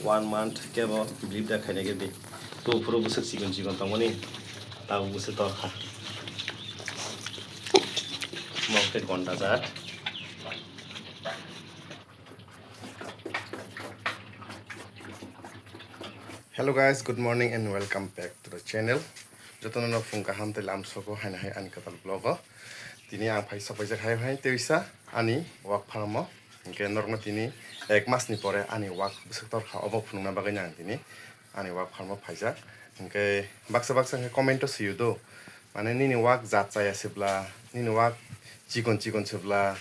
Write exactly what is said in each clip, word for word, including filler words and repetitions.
One month kebo bleed da khaina khe di. Tu phuru bwswk chikon chikon tongmani, tabuk bwswk torkha. Mo khe gonda jat. Hello guys, good morning and welcome back to the channel. Jotono no phung kaham tei lam soko haino hai ani kwtal vlog o. Tini ang phai sok paijak hai hai teisa ani wak farm o. Hinkhe norokno tini ek mas ni pore ani wak bwswk torkha obo phunukna bagwi ang tini ani wak farm o phaijak. Hinkhe baksa baksa hinkhe comment o swiyo do, mane nini wak jat chaya se bla, nini wak chikon chikon se bla,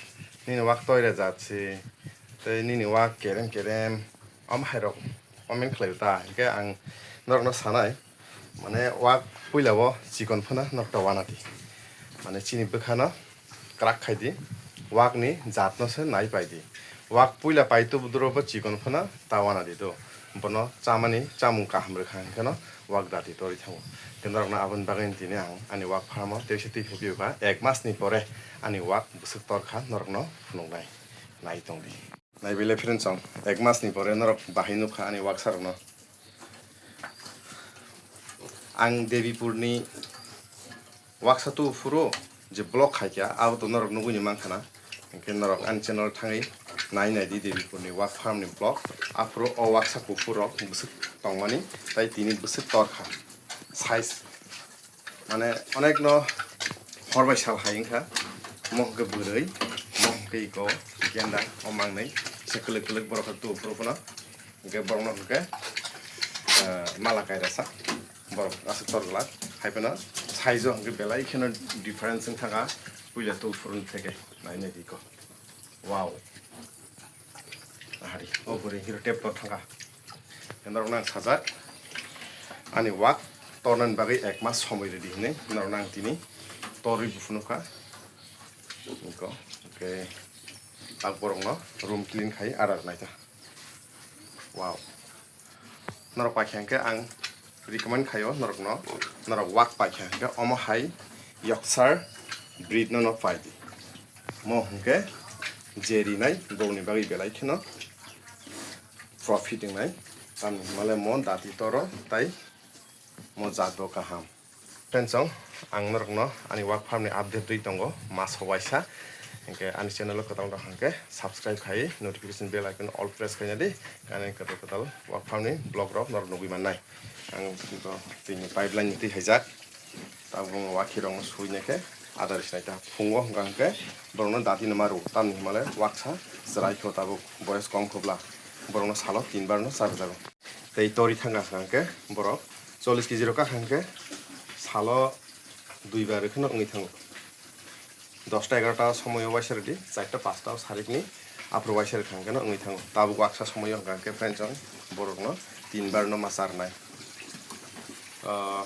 nini wak toira jat se, tei nini wak kerem kerem, omo hai rok comment khlaio ta. Hinkhe ang norokno sanai, mane wak puila o chikon phano norok ta wana di, mane chini bwkhano kwrak khai di, wakni jatno se nai pai di. Wak puila pai tubuduro bo chikon phano ta wana di do. Bono chamani chamung kaham rwkha hwnkheno wak dati torwi thango. Khe norokno aboni bagwi tini ang ani wak farm o teisa twi phai phiyokha, ek mas ni pore ani wak bwswk torkha norokno phunuknai, nai tong di. Nai bile friends, ang ek mas ni pore norok bahai nukha ani waksa rokno. Ang Debipur ni waksa tu phuru je vlog khaikha, abo to norok nugwi ni mankha na. Hinkhe norok ani channel thangwi nai nai di Debipur ni wak farm ni vlog. Aphuru o waksa kuphur rok bwswk tongmani, tai tini bwswk torkha. Size mane onek no hor bai sal hai wngkha. Mo hwnkhe bwrwi, mo hwnkhe iko genda, o mangnwi se kwlwk kwlwk borok tu phuru phano. Hwnkhe borokno hwnkhe, eh, mala kairasa. Borok aswk tor glak. Hai phano size o hwnkhe belai kheno difference wng thangkha puila tu phuru theke. Nai nai di ko. Wow. Ahari, o bwrwi hero tep tor thangkha. Norokno ang sajak. Ani wak tornani bagwi ek mas somoi rwdi hinwi norokno ang tini torwi buphunukha. Iko, okay. Tak borokno room clean khai adar naita. Wow. Norok paikha hwnkhe ang recommend khaio norokno, norok wak paikha hwnkhe omo hai Yorkshire breed no no pai di. Mo hwnkhe je rinai bongni bagwi belai kheno profit wngnai. Tamni hwnmale mo dati toro tai mo jat bo kaham. Friends, ang norokno ani wak farm ni update rwi tongo, maso waisa. Hinkhe ani channel o kwtal wngkha hwnkhe subscribe khai notification bell icon all press khaina di. Ani kwtal kwtal wak farm ni vlog rok norok nugwi mannai. Ang tini pipeline ni twi haijak. Tabuk wng wakhi rok no sui nai khe adar sinai ta. Phungo hwnkha hwnkhe borok no dati no maru. Tamni hwnmale waksa chwrai kho tabuk boyes kom kho bla. Borok no salo tin bar no charjago. Tei tori thangkha hwnkhe borok chollish kg rok kakha hwnkhe salo dui bar kheno wngwi thango. Dosta egarota somoyo waisa rwdi, charta pasta o sarikni aphuru waisa rwkha hwnkhe no wngwi thango. Tabuk waksa somoyo hwnkha hwnkhe friends, ang borokno tin bar no ma charnai. Ah,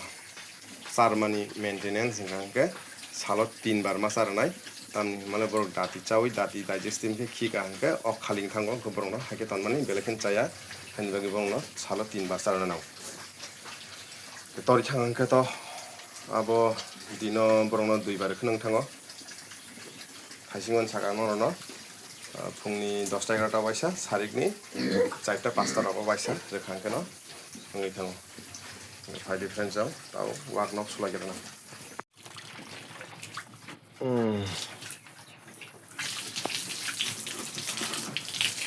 charmani maintenance hwnkha hwnkhe salo tin bar ma charnai. Tamni hwnmale borok dati chawi, dati digestive khe khika hwnkhe o khali wng thango, hwnkhe borokno haikhe tonmani belai kheno chaya, haini bagwi borokno salo tin bar charna nango. Tori thang hwnkhe to abo dino borokno dui bar kheno wng thango. Phaisingo saka norokno, ah, phungni dosta egarota waisa, sarikni charta pasta rogo waisa rwkha hwnkhe no wngwi thango. Phai di friends, ang tao wak nok sulai rwna. Hmm.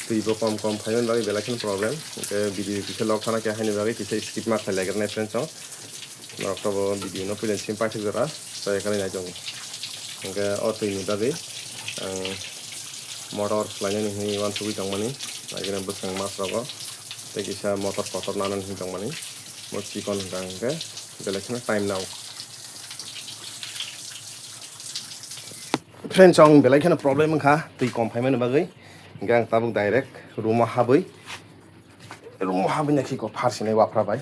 Twi bo kom kom phaimani bagwi belai kheno problem. Hwnkhe video kisa log thana khe haini bagwi kisa skip ma khlai laigra nai friends, ang norok to bo video no puila simi paithak jora chaya khe nai tongo. Hwnkhe o twi ni bagwi ang motor khlainani hinwi uansugwi tongmani, naikheno bwskang mas rogo tei kisa motor kotor nanani hinwi tongmani. Bo chikon hwnkha hwnkhe belai kheno time nao. Friends, ang belai kheno problem wngkha twi kom phaimani bagwi, hwnkhe ang tabuk direct room o habwi, room o habwi naikhe kok phar sinai waphra bai.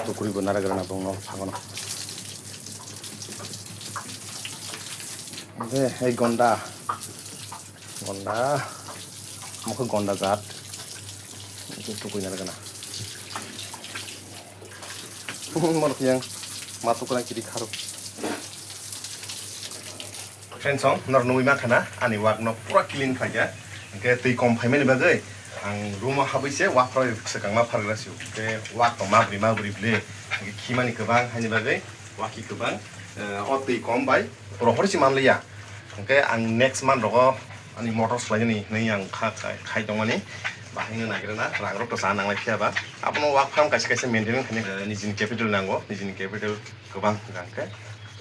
Tukuri bo naragrana bongno phagono. De, ei gonda. Gonda. Mokhe gonda jat. Tukui naragrana. Morok yang matuk kurang kiri kharuk. Friends, song, nor nugui mankha na, ani wak no pura clean khlaikha. Hwnkhe twi kom phaimani bagwi ang room o habwi se wak rok swkang ma phargra sio. Hwnkhe wak tong ma bwrwi ma bwrwi ble. Hwnkhe khimani kwbang, haini bagwi waki kwbang. Eh, o twi kom bai rohor si manliya. Hwnkhe ang next month rogo ani motor swlainani hinwi ang kha, khai, khai tongmani. Bahai no nagira na, rang rok to cha nanglai phiya ba. Abono wak farm kaisa kaisa maintain khaini, eh, nijini capital nango, nijini capital kwbang hwnkha hwnkhe.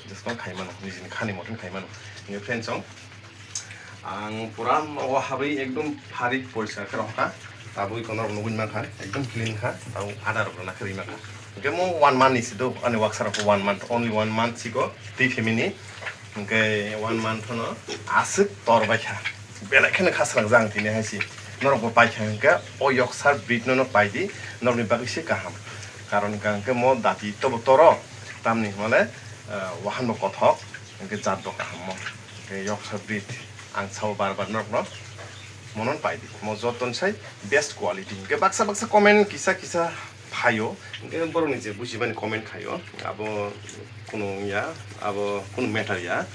Just no khai mano, nijini khani motor khai mano. Hwnkhe friends, song, ang pura o habwi ekdom pharik poisa khe rohor kha. Tabuk iko norok nugui mankha, ekdom clean kha, tabuk ada rok rwna khe rwi mankha. Hwnkhe mo one month ni si do, ani waksa rok one month, only one month siko twi phimini. Hwnkhe one month no aswk tor bai kha. Belai kheno khasrangjak ang tini hai si. Norok bo pai kha hwnkhe o Yorkshire breed no no pai di, norok ni bagwi se kaham. Karon hwnkha hwnkhe mo dati tobo toro, tamni hwnmale, eh, wahan bo kothok, hwnkhe jat bo kaham mo. Hwnkhe Yorkshire breed ang sao bar bar norok no mono pai di. Mo joto ni sai best quality. Hwnkhe baksa baksa comment kisa kisa phaio, hwnkhe borokni je bujibani comment khaio, abo kunu ya, abo kunu matter ya.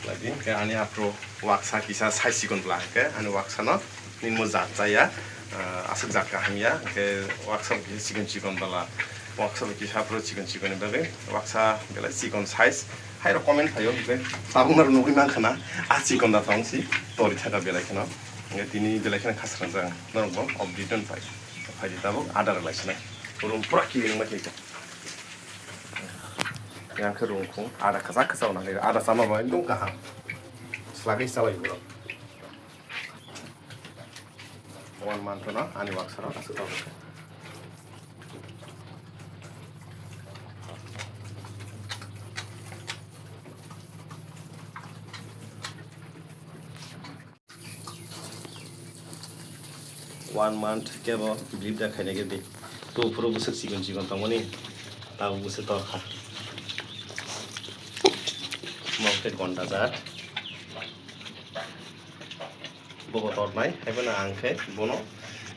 Lagi hwnkhe ani aphuru waksa kisa sai chikon bwla hwnkhe ani waksa no nini mo jat chaya, ah, aswk jat kaham ya, hwnkhe waksa bo kisa chikon chikon bwla, waksa bo kisa aphuru chikon chikon ni bagwi waksa belai chikon size. Hai rok comment phaio, hwnkhe tabuk norok nugui mankha na, a chikon da tong si tori thaka belai kheno, hwnkhe tini belai kheno khasrangjak norok bo update on phai. Phaidi tabuk adar lai sinai. Room pura clean ma khe. Yang khe room khung ada kwchak kwchak nang khe ada chama bai dong kaham. Slagwi chalai borok. One month no ani waksa rok aswk tabuk. One month kebo breed da khaina khe di. Tu phuru bwswk chikon chikon tongmani, tabuk bwswk torkha. Mo khe gonda jat. Bobo tornai, haiphano ang khe bono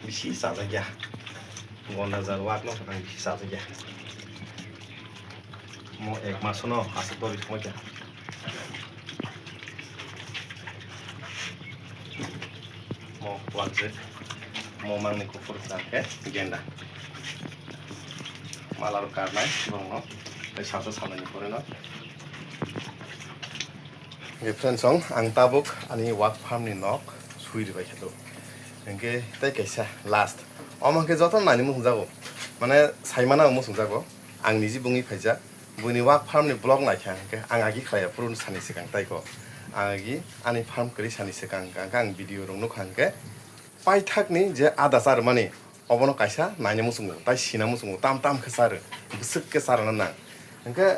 bisi chajakya. Gonda jat wak no ang bisi chajakya. Mo ek masono aswk dori thangkha. Mo kwalswk, mo mangni kuphur khe genda. Mala rok karnai bongno, tei salsa salnani pore no. Hwnkhe friends, song, ang tabuk ani wak farm ni nok sui rwbai kha do. Hwnkhe tei kaisa last. Omo hwnkhe joto naini muchung jago. Mane saimano muchung jago. Ang niji bungwi phaijak. Buini wak farm ni vlog naikha hwnkhe ang agi khlaiya phuru sani swkang tai ko. Ang agi ani farm kwrwi sani swkang hwnkhe ang video rok nukha hwnkhe paithakni je ada charwmani obono kaisa naina muchungo, tai sina muchungo, tam tam khe charw, bwswk khe charwna nang. Hwnkhe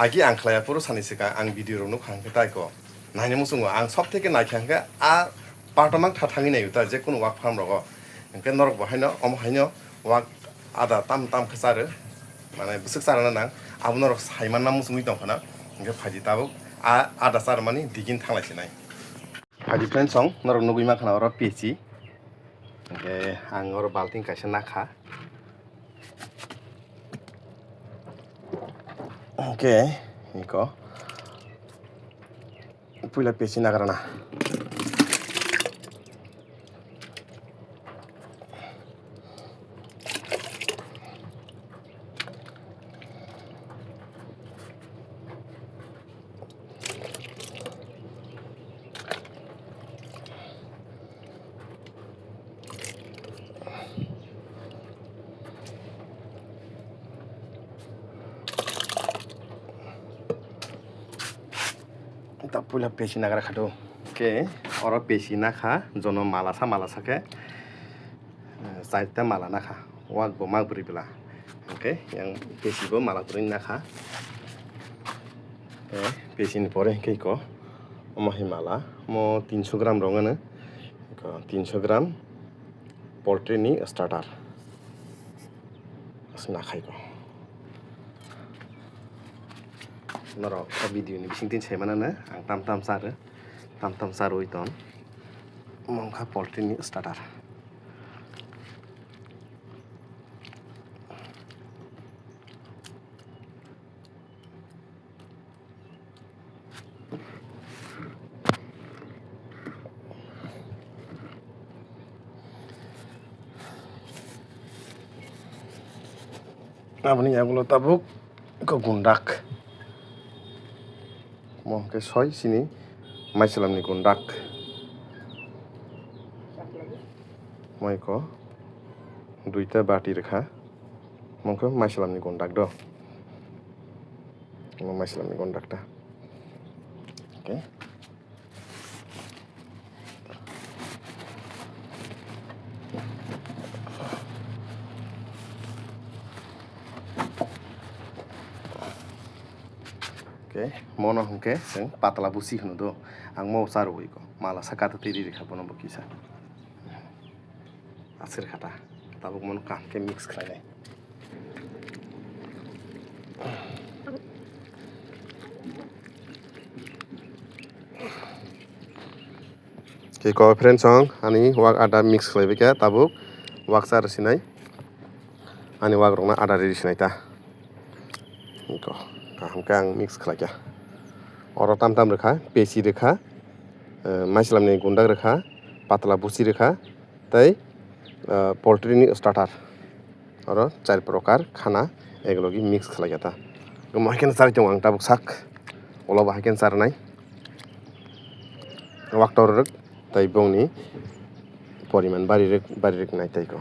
agi ang khlaiya phuru sani swkang ang video rok nukha hwnkhe tai ko naina muchungo, ang sob theke naikha hwnkhe a part o mang tha thangwi naio ta je kunu wak farm rogo. Hwnkhe norok bo haino omo haino wak ada tam tam khe charw, mane bwswk charwna nang, abo norok saimanna muchungwi tongkha na. Hwnkhe phaidi tabuk a ada charwmani digin thanglai sinai. Phaidi friends, song, norok nugwi mankha na oro peci. Hwnkhe ang oro balting kaisa nakha. Hwnkhe iko puila peci nagrana. Ta puila peci nagra kha do. Ke oro peci nakha, jono malasa malasa khe. Eh, charta mala nakha, wak bo mak bwrwi bwla. Hwnkhe yang peci bo mala kwrwi nakha. Eh, peci ni pore hwnkhe iko omo hai mala, omo tinso gram rok wngmano. Iko tinso gram poultry ni starter. Aswk nakhai ko. Norok o video ni bising tin sai manana ang tam tam charo, tam tam charwi ton. Omo wngkha poultry ni starter. Aboni yagulo tabuk khe gundak. Mo khe soi sini maisalamni gundak. Moi ko duita bati rwkha. Mo khe maisalamni gundak do. Mo maisalamni gundak ta. Okay. Okay, mono hwnkhe chwng patla busi hwno do. Ang mo charwi ko. Mala saka twi ri rikha bono bo kisa. Aswk kha ta. Tabuk mono kaham khe mix khlainai. Kiko friends song ani wak ada mix khlaibai khe tabuk wak cha rwsinai. Ani wak rokno ada ri rwsinai ta. Kiko kaham khe ang mix khlai kha. Oro tam tam rwkha, pesi rwkha, eh, maisalamni gundak rwkha, patla busi rwkha. Tei, ah, poultry ni starter. Oro char prokar khana eklogi mix khlai kha ta. Omo hai khe charwi tongo ang tabuk sak. Ulo bo hai khe charnai. Wak tor rwk tei bongni poriman bari rwk, bari rwk nai tei ko.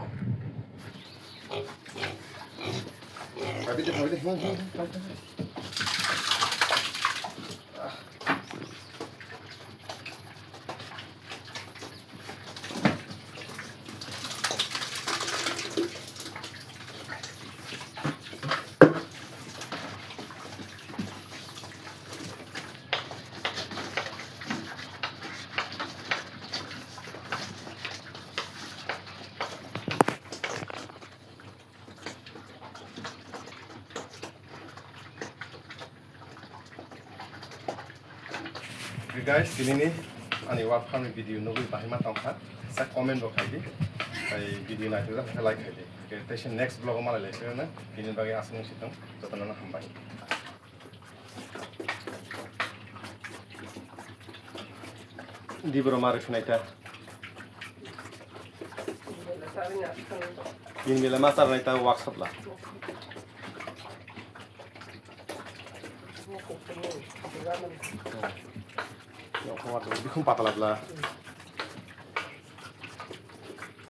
Okay guys, tinini ani wak farm ni video nugwi bahai ma tongkha, sa comment bo khai di, tei video naithok jak khe like khai di. Okay, tei se next vlog o malai lai sirana, tini bagwi aswk wng si tong, jotono no hambai. Di bro ma rwkhnai ta. Nini bela ma charnai ta workshop la. Yo, kho ma to bikhung patala bla.